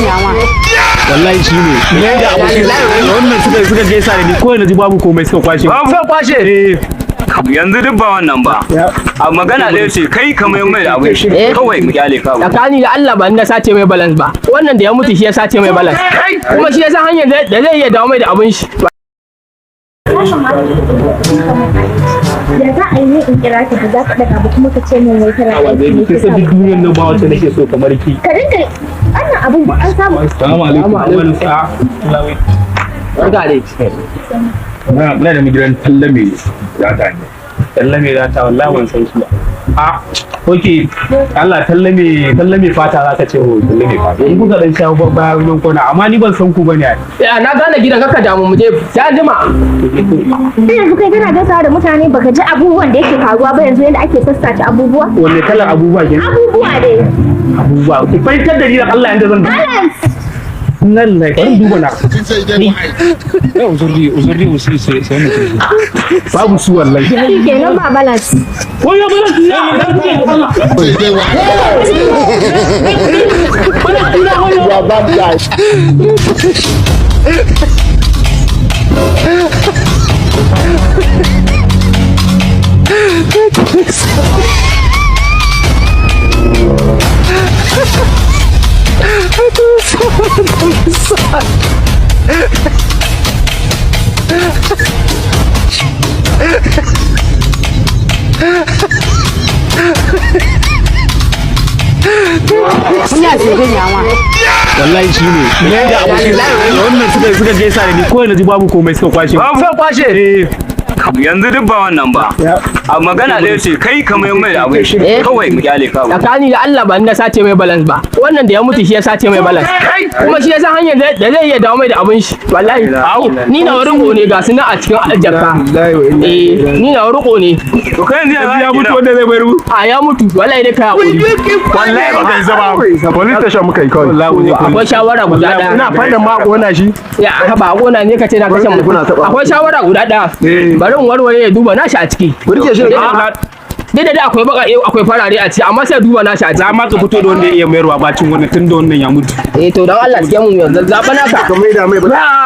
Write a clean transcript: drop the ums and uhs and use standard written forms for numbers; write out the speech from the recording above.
Wallahi shi ne da abokin wannan suka gaisa da ni ko yanzu babu komai suka kwashe. Suka kwashe. Eh. Yanzu duk ba wannan ba. A magana ɗaya ce, kai ka mai mai da abin shi kawai, mu kyale ka. Tsakani da Allah, ba ni na sace mai balance ba. Wannan da ya mutu shi ya sace mai balance, kuma shi ya san hanyar da zai iya dawo mai da abin shi. Ya kamata ka min adalci. Ya za a yi ne in kira ka ba za ka ɗaga ba, kuma ka ce min wai kana aiki ne? Kin san duk duniyar nan ba wacce nake so kamar ki. Ka dinga wannan abun an samu. Assalamu alaikum. Barka dai. Muna da gidan talla mai data ne. Talla mai data, wallahi ban san shi ba. A okay, Allah, talla mai fata za ka ce ho, talla mai fata. In kuka dan shawo baya wajen kona, amma ni ban san ku bane ai. Ya, na gane gidan, kaka damu, mu je sai an jima. Sai yanzu kai kana gaisawa da mutane, baka ji abubuwan da yake faruwa ba yanzu, yadda ake sassace abubuwa. Wanne kalar abubuwa ke? Abubuwa dai. Abubuwa. Ku fahimtar da ni da Allah yanda zan Balance. Nan ne, bari duba na. Aujourd'hui, aujourd'hui aussi, c'est un autre jour. Babu su wallahi. Shi kenan, ba balance. Ko ya bala ya Allah. You are bad guy. Wallahi shi ne da abokin wannan suka gaisa da ni ko yanzu babu komai suka kwashe. Babu. Suka kwashe. Eh. Yanzu duk ba wannan ba. A magana ɗaya ce, kai ka mai mai da abin shi kawai, mu kyale ka. Tsakani da Allah, ba ni na sace mai balance ba. Wannan da ya mutu shi ya sace mai balance, kuma shi ya san hanyar da zai iya dawo mai da abin shi wallahi. Ni na riko ne, ga su nan a cikin jakka. Eh, ni na riko ne. To kai yanzu Ya mutu wanda zai bayar mu. A, ya mutu wallahi, dai kai hakuri. Wallahi ba kai zama. Police station muka yi kawai. Wallahi. Akwai shawara guda ɗaya. Ina fadin ma kona shi. Ya haba, gona ne ka ce na kashe mutum? Kuna taɓa. Akwai shawara guda ɗaya, bari in warware ya duba nashi a ciki. Ku rike shi da Duk da dai akwai baka, akwai farare a ciki, amma sai duba nashi a Za ciki. ma ka fito da wanda ya iya mayarwa bacin wannan, tun da wannan ya mutu. Eh to, dan Allah, cikin mu yanzu zaɓa naka. Ka maida mai ba.